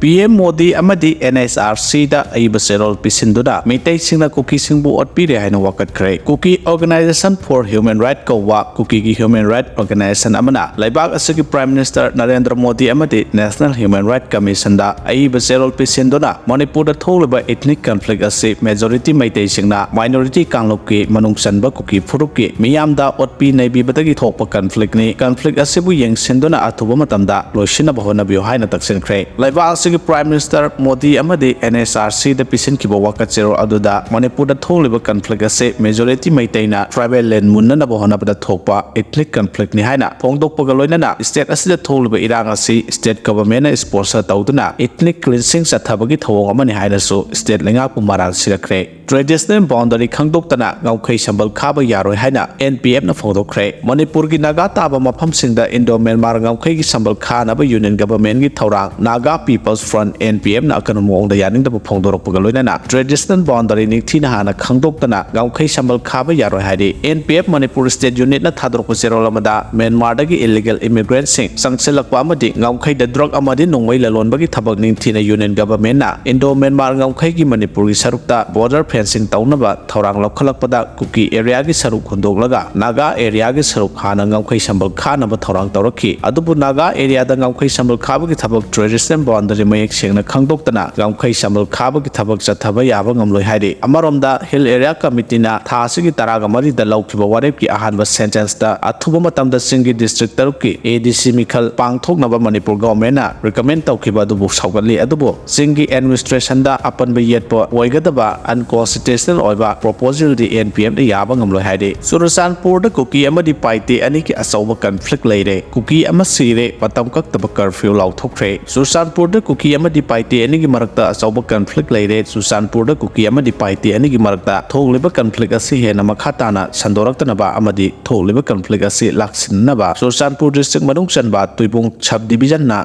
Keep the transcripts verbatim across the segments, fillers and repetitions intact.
P M Modi ꯑꯃꯗꯤ and H R ꯁꯤꯗ ꯑꯏꯕ ꯆꯦꯔꯣꯜ ꯄꯤꯁꯤꯟꯗꯨꯅ ꯃꯤꯇꯩꯁꯤꯡꯅ ꯀꯨꯀꯤꯁꯤꯡꯕꯨ ꯑꯣꯠꯄꯤꯔꯦ ꯍꯥꯏꯅ ꯋꯥꯀꯠꯈ꯭ꯔꯦ꯫ Kuki Organization for Human Rights ꯀꯧꯕ ꯀꯨꯀꯤꯒꯤ ꯍ꯭ꯌꯨꯃꯦꯟ ꯔꯥꯏꯠ ꯑꯣꯔꯒꯅꯥꯏꯖꯦꯁꯟ ꯑꯃꯅ ꯂꯩꯕꯥꯛ ꯑꯁꯤꯒꯤ ꯄ꯭ꯔꯥꯏꯝ ꯃꯤꯅꯤꯁꯇꯔ ꯅꯔꯦꯟꯗ꯭ꯔ ꯃꯣꯗꯤ ꯑꯃꯗꯤ ꯅꯦꯁꯅꯦꯜ ꯍ꯭ꯌꯨꯃꯦꯟ ꯔꯥꯏꯠ ꯀꯃꯤꯁꯟꯗ ꯑꯏꯕ ꯆꯦꯔꯣꯜ ꯄꯤꯁꯤꯟꯗꯨꯅ ꯃꯅꯤꯄꯨꯔꯗ ꯊꯣꯛꯂꯤꯕ ꯏꯊꯅꯤꯛ ꯀꯟꯐ꯭ꯂꯤꯛ ꯑꯁꯤ ꯃꯦꯖꯣꯔꯤꯇꯤ ꯃꯩꯇꯩꯁꯤꯡꯅ ꯃꯥꯏꯅꯣꯔꯤꯇꯤ ꯀꯥꯡꯂꯨꯞꯀꯤ ꯃꯅꯨꯡ ꯆꯟꯕ ꯀꯨꯀꯤ ꯐꯨꯔꯨꯞꯀꯤ ꯃꯤꯌꯥꯝꯗ ꯑꯣꯠꯄꯤ ꯅꯩꯕꯤꯕꯗꯒꯤ ꯊꯣꯛꯄ ꯀꯟꯐ꯭ꯂꯤꯛꯅꯤ꯫ ꯀꯟꯐ꯭ꯂꯤꯛ ꯑꯁꯤꯕꯨ ꯌꯦꯡꯁꯤꯟꯗꯨꯅ ꯑꯊꯨꯕ ꯃꯇꯝꯗ ꯂꯣꯏꯁꯤꯟꯅꯕ ꯍꯣꯠꯅꯕꯤꯌꯨ ꯍꯥꯏꯅ ꯇꯛꯁꯤꯟꯈ꯭ꯔꯦ꯫ ꯂꯩꯕꯥꯛ ꯑꯁꯤꯒꯤ ꯄ꯭ꯔꯥꯏꯝ ꯃꯤꯅꯤꯁꯇꯔ ꯃꯣꯗꯤ ꯑꯃꯗꯤ ꯑꯦꯟ ꯑꯩꯆ ꯑꯥꯔ ꯁꯤꯗ ꯄꯤꯁꯤꯟꯈꯤꯕ ꯋꯥꯀꯠ ꯆꯦꯔꯣꯜ ꯑꯗꯨꯗ ꯃꯅꯤꯄꯨꯔꯗ ꯊꯣꯛꯂꯤꯕ ꯀꯟꯐ꯭ꯂꯤꯛ ꯑꯁꯤ ꯃꯦꯖꯣꯔꯤꯇꯤ ꯃꯩꯇꯩꯅ ꯇ꯭ꯔꯥꯏꯕꯦꯜ ꯂꯦꯟ ꯃꯨꯟꯅꯅꯕ ꯍꯣꯠꯅꯕꯗ ꯊꯣꯛꯄ ꯏꯊꯅꯤꯛ ꯀꯟꯐ꯭ꯂꯤꯛꯅꯤ ꯍꯥꯏꯅ ꯐꯣꯡꯗꯣꯛꯄꯒ ꯂꯣꯏꯅꯅ ꯁ꯭ꯇꯦꯠ ꯑꯁꯤꯗ ꯊꯣꯛꯂꯤꯕ ꯏꯔꯥꯡ ꯑꯁꯤ ꯁ꯭ꯇꯦꯠ ꯒꯚꯔꯟꯃꯦꯟꯠꯅ ꯁ꯭ꯄꯣꯟꯁꯔ ꯇꯧꯗꯨꯅ ꯏꯊꯅꯤꯛ ꯀ꯭ꯂꯤꯟꯁꯤꯡ ꯆꯠꯊꯕꯒꯤ ꯊꯧꯑꯣꯡ ꯑꯃꯅꯤ ꯍꯥꯏꯅꯁꯨ ꯁ꯭ꯇꯦꯠ ꯂꯩꯉꯥꯛꯄꯨ ꯃꯔꯥꯜ ꯁꯤꯔꯛꯈ꯭ꯔꯦ꯫ ꯇ꯭ꯔꯦꯗꯤꯁꯅꯦꯜ ꯕꯥꯎꯟꯗꯔꯤ ꯈꯪꯗꯣꯛꯇꯅ ꯉꯝꯈꯩ ꯁꯝꯕꯜ ꯈꯥꯕ ꯌꯥꯔꯣꯏ ꯍꯥꯏꯅ ꯑꯦꯟ ꯄꯤ ꯑꯦꯐꯅ ꯐꯣꯡꯗꯣꯛꯈ꯭ꯔꯦ꯫ ꯃꯅꯤꯄꯨꯔꯒꯤ ꯅꯥꯒꯥ ꯇꯥꯕ ꯃꯐꯝꯁꯤꯡꯗ ꯏꯟꯗꯣ ꯃ꯭ꯌꯥꯟꯃꯥꯔ ꯉꯝꯈꯩꯒꯤ ꯁꯝꯕꯜ ꯈꯥꯅꯕ ꯌꯨꯅꯤꯌꯟ ꯒꯚꯔꯟꯃꯦꯟꯠꯀꯤ ꯊꯧꯔꯥꯡ Naga People's Front, N P F ꯅ ꯑꯀꯟꯕ ꯃꯑꯣꯡꯗ ꯌꯥꯅꯤꯡꯗꯕ ꯐꯣꯡꯗꯣꯔꯛꯄꯒ ꯂꯣꯏꯅꯅ ꯇ꯭ꯔꯦꯗꯤꯁꯅꯦꯜ ꯕꯥꯎꯟꯗꯔꯤ ꯅꯤꯡꯊꯤꯅ ꯍꯥꯟꯅ ꯈꯪꯗꯣꯛꯇꯅ ꯉꯝꯈꯩ ꯁꯝꯕꯜ ꯈꯥꯕ ꯌꯥꯔꯣꯏ ꯍꯥꯏꯔꯤ꯫ N P F Manipur state ꯌꯨꯅꯤꯠꯅ ꯊꯥꯗꯣꯔꯛꯄ ꯆꯦꯔꯣꯜ ꯑꯃꯗ ꯃ꯭ꯌꯥꯟꯃꯥꯔꯗꯒꯤ ꯏꯂꯤꯒꯦꯜ ꯏꯃꯤꯒ꯭ꯔꯦꯟꯠꯁꯤꯡ ꯆꯪꯁꯤꯜꯂꯛꯄ ꯑꯃꯗꯤ ꯉꯝꯈꯩꯗ ꯗ꯭ꯔꯒ ꯑꯃꯗꯤ ꯅꯣꯡꯃꯩ ꯂꯂꯣꯟꯕꯒꯤ ꯊꯕꯛ ꯅꯤꯡꯊꯤꯅ ꯌꯨꯅꯤꯌꯟ ꯒꯚꯔꯟꯃꯦꯟꯠꯅ ꯏꯟꯗꯣ ꯃ꯭ꯌꯥꯟꯃꯥꯔ ꯉꯝꯈꯩꯒꯤ ꯃꯅꯤꯄꯨꯔꯒꯤ ꯁꯔꯨꯛꯇ ꯕꯣꯔꯗꯔ ꯐꯦꯟꯁꯤꯡ ꯇꯧꯅꯕ ꯊꯧꯔꯥꯡ ꯂꯧꯈꯠꯂꯛꯄꯗ ꯀꯨꯀꯤ ꯑꯦꯔꯤꯌꯥꯒꯤ ꯁꯔꯨꯛ ꯍꯨꯟꯗꯣꯛꯂꯒ ꯅꯥꯒꯥ ꯑꯦꯔꯤꯌꯥꯒꯤ ꯁꯔꯨꯛ ꯍꯥꯟꯅ ꯉꯝꯈꯩ ꯁꯝꯕꯜ ꯈꯥꯅꯕ ꯊꯧꯔꯥꯡ ꯇꯧꯔꯛꯈꯤ꯫ ꯑꯗꯨꯕꯨ ꯅꯥꯒꯥ ꯑꯦꯔꯤꯌꯥꯗ ꯉꯝꯈꯩ ꯁꯝꯕꯜ ꯈꯥꯕꯒꯤ ꯊꯕꯛ ꯇ꯭ꯔꯦꯗꯤꯁꯅꯦꯜ ꯕꯥꯎꯟꯗꯔꯤ ꯃꯌꯦꯛ ꯁꯦꯡꯅ ꯈꯪꯗꯣꯛꯇꯅ ꯉꯝꯈꯩ ꯁꯝꯕꯜ ꯈꯥꯕꯒꯤ ꯊꯕꯛ ꯆꯠꯊꯕ ꯌꯥꯕ ꯉꯝꯂꯣꯏ ꯍꯥꯏꯔꯤ꯫ ꯑꯃꯔꯣꯝꯗ ꯍꯤꯜ ꯑꯦꯔꯤꯌꯥ ꯀꯃꯤꯇꯤꯅ ꯊꯥ ꯑꯁꯤꯒꯤ ꯇꯔꯥꯒ ꯃꯔꯤꯗ ꯂꯧꯈꯤꯕ ꯋꯥꯔꯦꯞꯀꯤ ꯑꯍꯥꯟꯕ ꯁꯦꯟꯁꯁꯇ ꯑꯊꯨꯕ ꯃꯇꯝꯗ ꯆꯤꯡꯒꯤ ꯗꯤꯁꯇ꯭ꯔꯤꯛ ꯇꯔꯨꯛꯀꯤ ꯑꯦ ꯗꯤ ꯁꯤ ꯃꯤꯈꯜ ꯄꯥꯡꯊꯣꯛꯅꯕ ꯃꯅꯤꯄꯨꯔ ꯒꯚꯔꯟꯃꯦꯟꯠꯅ ꯔꯤꯀꯃꯦꯟ ꯇꯧꯈꯤꯕ ꯑꯗꯨꯕꯨ ꯁꯧꯒꯠꯂꯤ꯫ ꯑꯗꯨꯕꯨ ꯆꯤꯡꯒꯤ ꯑꯦꯗꯃꯤꯅꯤꯁꯇ꯭ꯔꯦꯁꯟꯗ ꯑꯄꯟꯕ ꯌꯦꯠꯄ ꯑꯣꯏꯒꯗꯕ ꯑꯟꯀꯣꯟꯁꯇꯤꯇ꯭ꯌꯨꯁꯅꯦꯜ ꯑꯣꯏꯕ ꯄ꯭ꯔꯣꯄꯣꯖꯦꯜꯗꯤ ꯑꯦꯟ ꯄꯤ ꯑꯦꯐꯅ ꯌꯥꯕ ꯉꯝꯂꯣꯏ ꯍꯥꯏꯔꯤ꯫ ꯆꯨꯔꯆꯥꯟꯄꯨꯔꯗ ꯀꯨꯀꯤ ꯑꯃꯗꯤ ꯄꯥꯏꯇꯦ ꯑꯅꯤꯒꯤ ꯑꯆꯧꯕ ꯀꯟꯐ꯭ꯂꯤꯛ ꯂꯩꯔꯦ꯫ ꯀꯨꯀꯤ ꯑꯃ ꯁꯤꯔꯦ, ꯃꯇꯝ ꯀꯛꯇꯕ ꯀꯔꯐ꯭ꯌꯨ ꯂꯥꯎꯊꯣꯛꯈ꯭ꯔꯦ꯫ ꯆꯨꯔꯆꯥꯟꯄꯨꯔꯗ ꯀꯨꯀꯤ ꯑꯃꯗꯤ ꯄꯥꯏꯇꯦ ꯑꯅꯤꯒꯤ ꯃꯔꯛꯇ ꯑꯆꯧꯕ ꯀꯟꯐ꯭ꯂꯤꯛ ꯂꯩꯔꯦ꯫ ꯆꯨꯔꯆꯥꯟꯄꯨꯔꯗ ꯀꯨꯀꯤ ꯑꯃꯗꯤ ꯄꯥꯏꯇꯦ ꯑꯅꯤꯒꯤ ꯃꯔꯛꯇ ꯊꯣꯛꯂꯤꯕ ꯀꯟꯐ꯭ꯂꯤꯛ ꯑꯁꯤ ꯍꯦꯟꯅ ꯃꯈꯥ ꯇꯥꯅ ꯁꯟꯗꯣꯔꯛꯇꯅꯕ ꯑꯃꯗꯤ ꯊꯣꯛꯂꯤꯕ ꯀꯟꯐ꯭ꯂꯤꯛ ꯑꯁꯤ ꯂꯥꯛꯁꯤꯟꯅꯕ ꯆꯨꯔꯆꯥꯟꯄꯨꯔ ꯗꯤꯁꯇ꯭ꯔꯤꯛ ꯃꯅꯨꯡ ꯆꯟꯕ ꯇꯨꯏꯕꯣꯡ ꯁꯕ ꯗꯤꯕꯤꯖꯟꯅ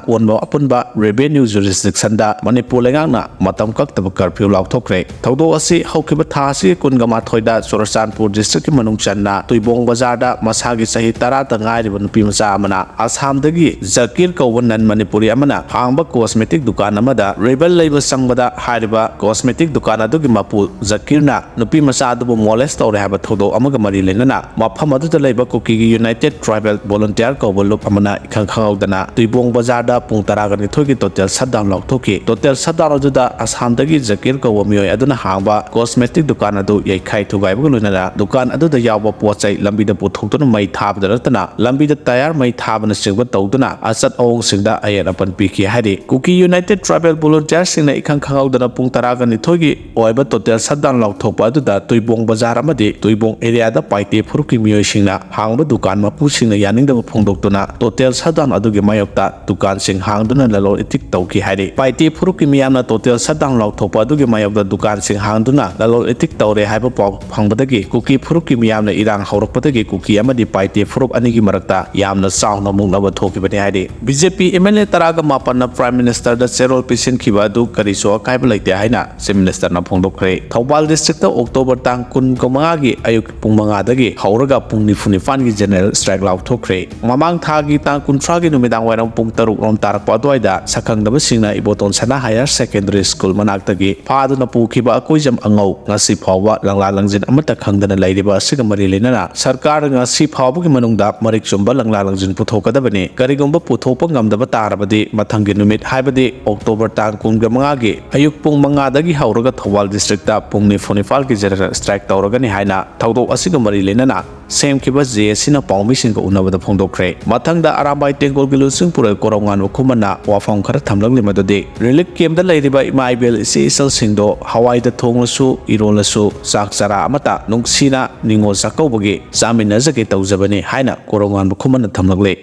ꯀꯣꯟꯕ ꯑꯄꯨꯟꯕ ꯔꯦꯚꯦꯅ꯭ꯌꯨ ꯖꯨꯔꯤꯁꯗꯤꯛꯁꯟꯗ ꯃꯅꯤꯄꯨꯔ ꯂꯩꯉꯥꯛꯅ ꯃꯇꯝ ꯀꯛꯇꯕ ꯀꯔꯐ꯭ꯌꯨ ꯂꯥꯎꯊꯣꯛꯈ꯭ꯔꯦ꯫ ꯊꯧꯗꯣꯛ ꯑꯁꯤ ꯍꯧꯈꯤꯕ ꯊꯥ ꯑꯁꯤꯒꯤ ꯀꯨꯟꯒ ꯃꯥꯊꯣꯏꯗ ꯆꯨꯔꯆꯥꯟꯄꯨꯔ ꯗꯤꯁꯇ꯭ꯔꯤꯛꯀꯤ ꯃꯅꯨꯡ ꯆꯟꯅ ꯇꯨꯏꯕꯣꯡ ꯕꯖꯥꯔꯗ ꯃꯁꯥꯒꯤ ꯆꯍꯤ ꯇꯔꯥꯇ ꯉꯥꯏꯔꯤꯕ ꯅꯨꯄꯤ ꯃꯆꯥ ꯑꯃꯅ ꯑꯁꯥꯝꯗꯒꯤ ꯖꯀꯤꯔ ꯀꯧꯕ ꯅꯟ ꯃꯅꯤꯄꯨꯔꯤ ꯑꯃꯅ ꯍꯥꯡꯕ ꯀꯣꯁꯃꯦꯇꯤꯛ ꯗꯨꯀꯥꯟ ꯑꯃꯗ ꯔꯤꯕꯟ ꯂꯩꯕ ꯆꯪꯕꯗ ꯍꯥꯏꯔꯤꯕ ꯀꯣꯁꯃꯦꯇꯤꯛ ꯗꯨꯀꯥꯟ ꯑꯗꯨꯒꯤ ꯃꯄꯨ ꯖꯀꯤꯔꯅ ꯅꯨꯄꯤ ꯃꯆꯥ ꯑꯗꯨꯕꯨ ꯃꯣꯂꯦꯁ ꯇꯧꯔꯦ ꯍꯥꯏꯕ ꯊꯧꯗꯣꯛ ꯑꯃꯒ ꯃꯔꯤ ꯂꯩꯅꯅ ꯃꯐꯝ ꯑꯗꯨꯗ ꯂꯩꯕ ꯀꯨꯀꯤꯒꯤ ꯌꯨꯅꯥꯏꯇꯦꯗ ꯇ꯭ꯔꯥꯏꯕꯦꯜ ꯚꯣꯂꯨꯟꯇꯤꯌꯔ ꯀꯧꯕ ꯂꯨꯞ ꯑꯃꯅ ꯏꯈꯪ ꯈꯪꯍꯧꯗꯅ ꯇꯨꯏꯕꯣꯡ ꯕꯖꯥꯔꯗ ꯄꯨꯡ ꯇꯔꯥꯒ ꯅꯤꯊꯣꯏꯒꯤ ꯇꯣꯇꯦꯜ ꯁꯠꯗꯥꯎꯟ ꯂꯥꯎꯊꯣꯛꯈꯤ꯫ ꯇꯣꯇꯦꯜ ꯁꯠꯗꯥꯎꯟ ꯑꯗꯨꯗ ꯑꯁꯥꯝꯗꯒꯤ ꯖꯀꯤꯔ ꯀꯧꯕ ꯃꯤꯑꯣꯏ ꯑꯗꯨꯅ ꯍꯥꯡꯕ ꯀꯣꯁꯃꯦꯇꯤꯛ ꯗꯨꯀꯥꯟ ꯑꯗꯨ ꯌꯩꯈꯥꯏ ꯊꯨꯒꯥꯏꯕꯒ ꯂꯣꯏꯅꯅ ꯗꯨꯀꯥꯟ ꯑꯗꯨꯗ ꯌꯥꯎꯕ ꯄꯣꯠ ꯆꯩ ꯂꯝꯕꯤꯗ ꯄꯨꯊꯣꯛꯇꯨꯅ ꯃꯩ ꯊꯥꯕꯗ ꯅꯠꯇꯅ ꯂꯝꯕꯤꯗ ꯇꯌꯥꯔ ꯃꯩ ꯊꯥꯕꯅꯆꯤꯡꯕ ꯇꯧꯗꯨꯅ ꯑꯆꯠ ꯑꯋꯣꯡꯁꯤꯡꯗ ꯑꯌꯦꯠ ꯑꯄꯟ ꯄꯤꯈꯤ ꯍꯥꯏꯔꯤ꯫ ꯀꯨꯀꯤ ꯌꯨꯅꯥꯏꯇꯦꯗ ꯇ꯭ꯔꯥꯏꯕꯦꯜ ꯚꯣꯂꯨꯟꯇꯤꯌꯔꯁꯤꯡꯅ ꯏꯈꯪ ꯈꯪꯍꯧꯗꯅ ꯄꯨꯡ ꯇꯔꯥꯒ ꯅꯤꯊꯣꯏꯒꯤ ꯑꯣꯏꯕ ꯇꯣꯇꯦꯜ ꯁꯠꯗꯥꯎꯟ ꯂꯥꯎꯊꯣꯛꯄ ꯑꯗꯨꯗ ꯇꯨꯏꯕꯣꯡ ꯕꯖꯥꯔ ꯑꯃꯗꯤ ꯇꯨꯏꯕꯣꯡ ꯑꯦꯔꯤꯌꯥꯗ ꯄꯥꯏꯇꯦ ꯐꯨꯔꯨꯞꯀꯤ ꯃꯤꯑꯣꯏꯁꯤꯡꯅ ꯍꯥꯡꯕ ꯗꯨꯀꯥꯟ ꯃꯄꯨꯁꯤꯡꯅ ꯌꯥꯅꯤꯡꯗꯕ ꯐꯣꯡꯗꯣꯛꯇꯨꯅ ꯇꯣꯇꯦꯜ ꯁꯠꯗꯥꯎꯟ ꯑꯗꯨꯒꯤ ꯃꯥꯌꯣꯛꯇ ꯗꯨꯀꯥꯟꯁꯤꯡ ꯍꯥꯡꯗꯨꯅ ꯂꯂꯣꯟ ꯏꯇꯤꯛ ꯇꯧꯈꯤ ꯍꯥꯏꯔꯤ꯫ ꯄꯥꯏꯇꯦ ꯐꯨꯔꯨꯞꯀꯤ ꯃꯤꯌꯥꯝꯅ ꯇꯣꯇꯦꯜ ꯁꯠꯗꯥꯎꯟ ꯂꯥꯎꯊꯣꯛꯄ ꯑꯗꯨꯒꯤ ꯃꯥꯌꯣꯛꯇ ꯗꯨꯀꯥꯟꯁꯤꯡ ꯍꯥꯡꯗꯨꯅ ꯂꯂꯣꯟ ꯏꯇꯤꯛ ꯇꯧꯔꯦ ꯍꯥꯏꯕ ꯄꯥꯎ ꯐꯪꯕꯗꯒꯤ ꯀꯨꯀꯤ ꯐꯨꯔꯨꯞꯀꯤ ꯃꯤꯌꯥꯝꯅ ꯏꯔꯥꯡ ꯍꯧꯔꯛꯄꯗꯒꯤ ꯀꯨꯀꯤ ꯑꯃꯗꯤ ꯄꯥꯏꯇꯦ ꯐꯨꯔꯨꯞ ꯑꯅꯤꯒꯤ ꯃꯔꯛꯇ ꯌꯥꯝꯅ ꯆꯥꯎꯅ ꯃꯨꯛꯅꯕ ꯊꯣꯛꯈꯤꯕꯅꯤ ꯍꯥꯏꯔꯤ꯫ B J P M L A ꯇꯔꯥꯒ ꯃꯥꯄꯟꯅ ꯄ꯭ꯔꯥꯏꯝ ꯃꯤꯅꯤꯁꯇꯔꯗ ꯆꯦꯔꯣꯜ ꯄꯤꯁꯤꯟꯈꯤꯕ ꯑꯗꯨ ꯀꯔꯤꯁꯨ ꯑꯀꯥꯏꯕ ꯂꯩꯇꯦ ꯍꯥꯏꯅ ꯆꯤꯐ ꯃꯤꯅꯤꯁꯇꯔꯅ ꯐꯣꯡꯗꯣꯛꯈ꯭ꯔꯦ꯫ ꯊꯧꯕꯥꯜ ꯗꯤꯁꯇ꯭ꯔꯤꯛꯇ ꯑꯣꯛꯇꯣꯕꯔ ꯇꯥꯡ ꯀꯨꯟꯒ ꯃꯉꯥꯒꯤ ꯑꯌꯨꯛ ꯄꯨꯡ ꯃꯉꯥꯗꯒꯤ ꯍꯧꯔꯒ ꯄꯨꯡ ꯅꯤꯐꯨ ꯅꯤꯄꯥꯟꯒꯤ ꯖꯦꯅꯔꯦꯜ ꯁ꯭ꯇ꯭ꯔꯥꯏꯛ ꯂꯥꯎꯊꯣꯛꯈ꯭ꯔꯦ꯫ ꯃꯃꯥꯡ ꯊꯥꯒꯤ ꯇꯥꯡ ꯀꯨꯟꯊ꯭ꯔꯥꯒꯤ ꯅꯨꯃꯤꯗꯥꯡ ꯋꯥꯏꯔꯝ ꯄꯨꯡ ꯇꯔꯨꯛ ꯔꯣꯝ ꯇꯥꯔꯛꯄ ꯑꯗꯨꯋꯥꯏꯗ ꯁꯛꯈꯪꯗꯕꯁꯤꯡꯅ ꯏꯕꯣꯇꯣꯟ ꯁꯅꯥ ꯍꯥꯌꯔ ꯁꯦꯀꯦꯟꯗꯔꯤ ꯁ꯭ꯀꯨꯜ ꯃꯅꯥꯛꯇꯒꯤ ꯐꯥꯗꯨꯅ ꯄꯨꯈꯤꯕ ꯑꯀꯣꯏꯖꯝ ꯑꯉꯧ ꯉꯁꯤ ꯐꯥꯎꯕ ꯂꯪꯂꯥ ꯂꯪꯖꯤꯟ ꯑꯃꯠꯇ ꯈꯪꯗꯅ ꯂꯩꯔꯤꯕ ꯑꯁꯤꯒ ꯃꯔꯤ ꯂꯩꯅꯅ ꯁꯔꯀꯥꯔꯅ ꯉꯁꯤ ꯐꯥꯎꯕꯒꯤ ꯃꯅꯨꯡꯗ ꯃꯔꯤꯛ ꯆꯨꯝꯕ ꯂꯪꯂꯥ ꯂꯪꯖꯤꯟ ꯄꯨꯊꯣꯛꯀꯗꯕꯅꯤ꯫ ꯀꯔꯤꯒꯨꯝꯕ ꯄꯨꯊꯣꯛꯄ ꯉꯝꯗꯕ ꯇꯥꯔꯕꯗꯤ ꯃꯊꯪꯒꯤ ꯅꯨꯃꯤꯠ, ꯍꯥꯏꯕꯗꯤ ꯑꯣꯛꯇꯣꯕꯔ ꯇꯥꯡ ꯀꯨꯟꯒ ꯃꯉꯥꯒꯤ ꯑꯌꯨꯛ ꯄꯨꯡ ꯃꯉꯥꯗꯒꯤ ꯍꯧꯔꯒ ꯊꯧꯕꯥꯜ ꯗꯤꯁꯇ꯭ꯔꯤꯛꯇ ꯄꯨꯡ ꯅꯤꯐꯨ ꯅꯤꯄꯥꯜꯒꯤ ꯖꯦꯅꯔꯦꯜ ꯁ꯭ꯇ꯭ꯔꯥꯏꯛ ꯇꯧꯔꯒꯅꯤ ꯍꯥꯏꯅ ꯊꯧꯗꯣꯛ ꯑꯁꯤꯒ ꯃꯔꯤ ꯂꯩꯅꯅ ꯁꯦꯝꯈꯤꯕ ꯖꯦ ꯑꯦ ꯁꯤꯅ ꯄꯥꯎꯃꯤꯁꯤꯡꯒ ꯎꯅꯕꯗ ꯐꯣꯡꯗꯣꯛꯈ꯭ꯔꯦ꯫ ꯃꯊꯪꯗ ꯑꯔꯥꯝꯕꯥꯏ ꯇꯦꯡꯒꯣꯜꯒꯤ ꯂꯨꯆꯤꯡꯄꯨꯔꯦꯜ ꯀꯣꯔꯧꯉꯥꯟꯕ ꯈꯨꯃꯟꯅ ꯋꯥꯐꯝ ꯈꯔ ꯊꯝꯂꯛꯂꯤ, ꯃꯗꯨꯗꯤ ꯔꯤꯂꯤꯐ ꯀꯦꯝꯞꯇ ꯂꯩꯔꯤꯕ ꯏꯃꯥ ꯏꯕꯦꯜ ꯏꯆꯦ ꯏꯆꯜꯁꯤꯡꯗꯣ ꯍꯋꯥꯏꯗ ꯊꯣꯡꯂꯁꯨ, ꯏꯔꯣꯜꯂꯁꯨ, ꯆꯥꯛ ꯆꯔꯥ ꯑꯃꯠꯇ ꯅꯨꯡꯁꯤꯅ ꯅꯤꯉꯣꯜ ꯆꯥꯛꯀꯧꯕꯒꯤ ꯆꯥꯃꯤꯟꯅꯖꯒꯦ ꯇꯧꯖꯕꯅꯤ ꯍꯥꯏꯅ ꯀꯣꯔꯧꯉꯥꯟꯕ ꯈꯨꯃꯟꯅ ꯊꯝꯂꯛꯂꯤ꯫